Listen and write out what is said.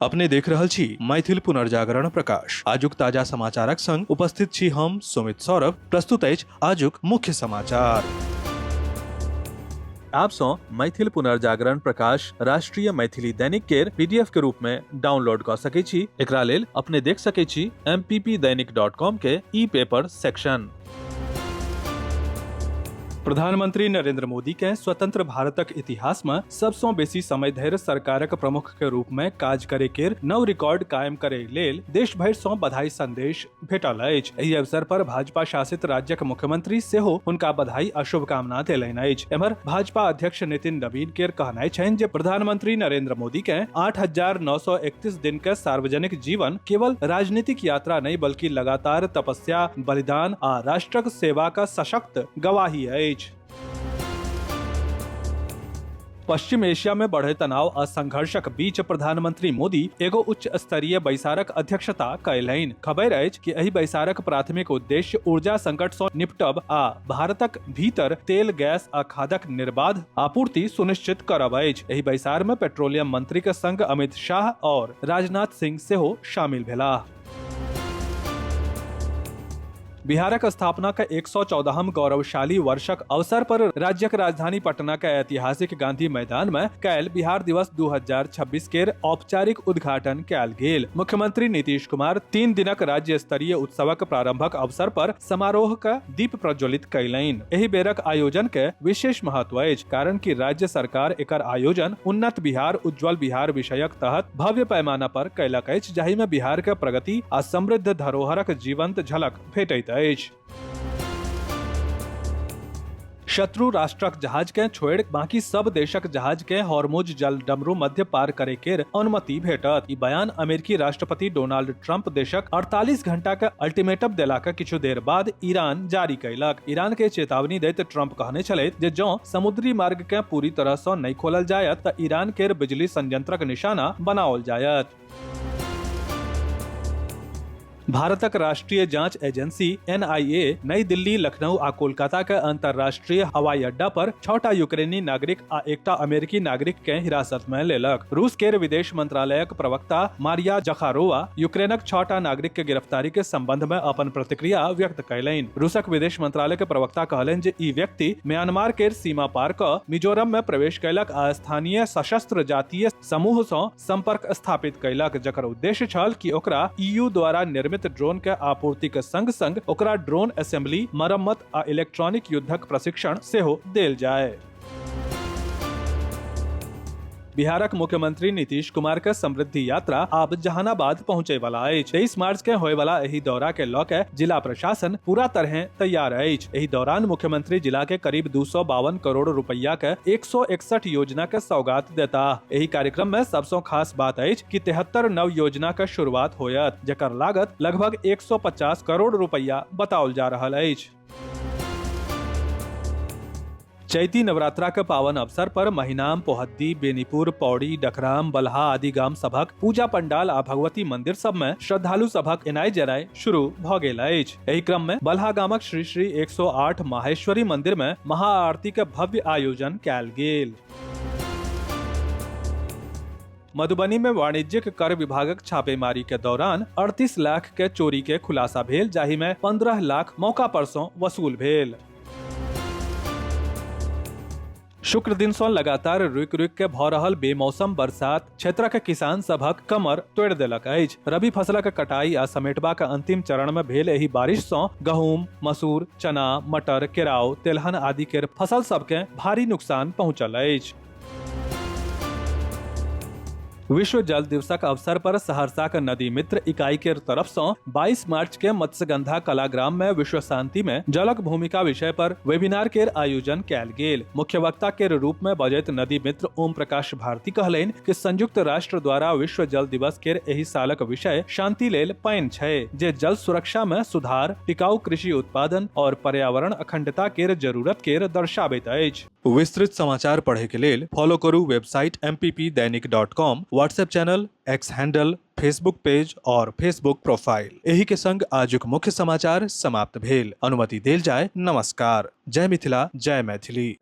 अपने देख रहल छी मैथिल पुनर्जागरण प्रकाश। आजुक ताजा समाचारक संग उपस्थित छी हम सुमित सौरभ। प्रस्तुत अछि आजुक मुख्य समाचार। आप सँ मैथिल पुनर्जागरण प्रकाश राष्ट्रीय मैथिली दैनिक केर पीडीएफ के रूप में डाउनलोड कऽ सकै छी। एकरा लेल अपने देख सकै छी mppdainik.com के ई पेपर सेक्शन। प्रधानमंत्री नरेंद्र मोदी के स्वतंत्र भारतक इतिहास में सबसँ बेसी समय धरि सरकारक प्रमुख के रूप में काज करे केर नव रिकॉर्ड कायम करे लेल देश भरि सँ बधाई संदेश भेटल अछि। एहि अवसर पर भाजपा शासित राज्यक मुख्यमंत्री सेहो हुनका बधाई आ शुभकामना देलनि अछि। एम्हर भाजपा अध्यक्ष नितिन नवीन केर कहनाइ छनि जे प्रधानमंत्री नरेंद्र मोदी के 8,931 दिन के सार्वजनिक जीवन केवल राजनीतिक यात्रा नहि बल्कि लगातार तपस्या, बलिदान आ राष्ट्रक सेवा का सशक्त गवाही अछि। पश्चिम एशिया में बढ़े तनाव आ संघर्षक बीच प्रधानमंत्री मोदी एगो उच्च स्तरीय बैसारक अध्यक्षता कयलनि। खबर अछि कि एहि बैसारक प्राथमिक उद्देश्य ऊर्जा संकट सँ निपटब आ भारतक भीतर तेल, गैस आ खादक निर्बाध आपूर्ति सुनिश्चित करब अछि। एहि बैसार में पेट्रोलियम मंत्री के संग अमित शाह और राजनाथ सिंह सेहो शामिल भेलाह। बिहारक स्थापना के 114हम गौरवशाली वर्षक अवसर पर राज्यक राजधानी पटना के ऐतिहासिक गांधी मैदान में काल्हि बिहार दिवस 2026 केर औपचारिक उद्घाटन कयल गेल। मुख्यमंत्री नीतीश कुमार 3 दिनक राज्य स्तरीय उत्सवक प्रारंभक अवसर पर समारोह के दीप प्रज्वलित कयलनि। एहि बेरक आयोजन के विशेष महत्व अछि, कारण कि राज्य सरकार एकर आयोजन उन्नत बिहार उज्जवल बिहार विषयक तहत भव्य पैमाना पर कयलक अछि, जाहि में बिहार के प्रगति आ समृद्ध धरोहरक जीवंत झलक भेटैत अछि। शत्रु राष्ट्रक जहाज के छोड़ि बाकी सब देशक जहाज के हॉर्मुज जल डमरू मध्य पार करे केर अनुमति भेटत। ई बयान अमेरिकी राष्ट्रपति डोनाल्ड ट्रंप देशक 48 घंटा के अल्टीमेटम देला के किछु देर बाद ईरान जारी कयलक। ईरान के चेतावनी दैत ट्रंप कहने छलथि जे जँ समुद्री मार्ग के पूरी तरह सँ नहि खोलल जायत तऽ ईरान केर बिजली संयंत्रक निशाना बनाओल जायत। भारतक राष्ट्रीय जांच एजेंसी एनआईए नई दिल्ली, लखनऊ आ कोलकाता के अंतर्राष्ट्रीय हवाई अड्डा पर 6टा यूक्रेनी नागरिक आ एकटा अमेरिकी नागरिक के हिरासत में लेलक। रूस केर विदेश मंत्रालयक प्रवक्ता मारिया जखारोवा यूक्रेनक 6टा नागरिक के गिरफ्तारी के संबंध में अपन प्रतिक्रिया व्यक्त कयलनि। रूसक विदेश मंत्रालय के प्रवक्ता कहलनि जे ई व्यक्ति म्यांमार केर सीमा पार क मिजोरम में प्रवेश कयलक आ स्थानीय सशस्त्र जातीय समूह सँ संपर्क स्थापित कयलक, जकर उद्देश्य छल कि ओकरा ईयू द्वारा निर्मित ड्रोन के आपूर्ति के संग संग ओकरा ड्रोन असेंबली, मरम्मत आ इलेक्ट्रॉनिक युद्धक प्रशिक्षण सेहो देल जाय। बिहारक मुख्यमंत्री नीतीश कुमार के समृद्धि यात्रा आब जहानाबाद पहुंचे वाला अछि। 23 मार्च के होय वाला एहि दौरा के लऽ के जिला प्रशासन पूरा तरह तैयार अछि। एहि दौरान मुख्यमंत्री जिला के करीब 252 करोड़ रुपया के 161 योजना के सौगात देता। एहि कार्यक्रम में सबसं खास बात अछि कि 73 नव योजना के शुरुआत होयत, जकर लागत लगभग 150 करोड़ रुपया बताओल जा रहल अछि। चैती नवरात्रा के पावन अवसर पर महिनाम, पोहद्दी, बेनीपुर, पौड़ी, डकराम, बलहा आदि गाम सभक पूजा पंडाल आ भगवती मंदिर सब में श्रद्धालु सभक एनाइ जेनाइ शुरू भ गेल अछि। एहि क्रम में बलहा गामक श्री श्री 108 माहेश्वरी मंदिर में महाआरती के भव्य आयोजन कयल गेल। मधुबनी में वाणिज्यिक कर विभागक छापेमारी के दौरान 38 लाख के चोरी के खुलासा भेल, जाहि में 15 लाख मौका पर सँ वसूल भेल। शुक्र दिन सँ लगातार रुकि रुकि के भऽ रहल बेमौसम बरसात क्षेत्रक किसान सभक कमर तोड़ि देलक अछि। रबी फसलक कटाई आ समेटबाक अंतिम चरण में भेल एहि बारिश सँ गहूम, मसूर, चना, मटर, केराव, तेलहन आदि केर फसल सबके भारी नुकसान पहुंचल अछि। विश्व जल दिवसक अवसर पर सहरसाक नदी मित्र इकाई के तरफ सँ 22 मार्च के मत्स्यगंधा कलाग्राम में विश्व शांति में जलक भूमिका विषय पर वेबिनार के आयोजन कयल गेल। मुख्य वक्ता के रूप में बजैत नदी मित्र ओम प्रकाश भारती कहलनि कि संयुक्त राष्ट्र द्वारा विश्व जल दिवस के एहि सालक विषय शांति लेल पानि छै, जे जल सुरक्षा में सुधार, टिकाऊ कृषि उत्पादन और पर्यावरण अखंडता के जरूरत के दर्शाबैत अछि। विस्तृत समाचार पढ़े के लेल फॉलो करू website mppdainik.com, WhatsApp channel, X handle, Facebook page और फेसबुक प्रोफाइल। एही के संग आजुक मुख्य समाचार समाप्त भेल। अनुमति देल जाय। नमस्कार। जय मिथिला, जय मैथिली।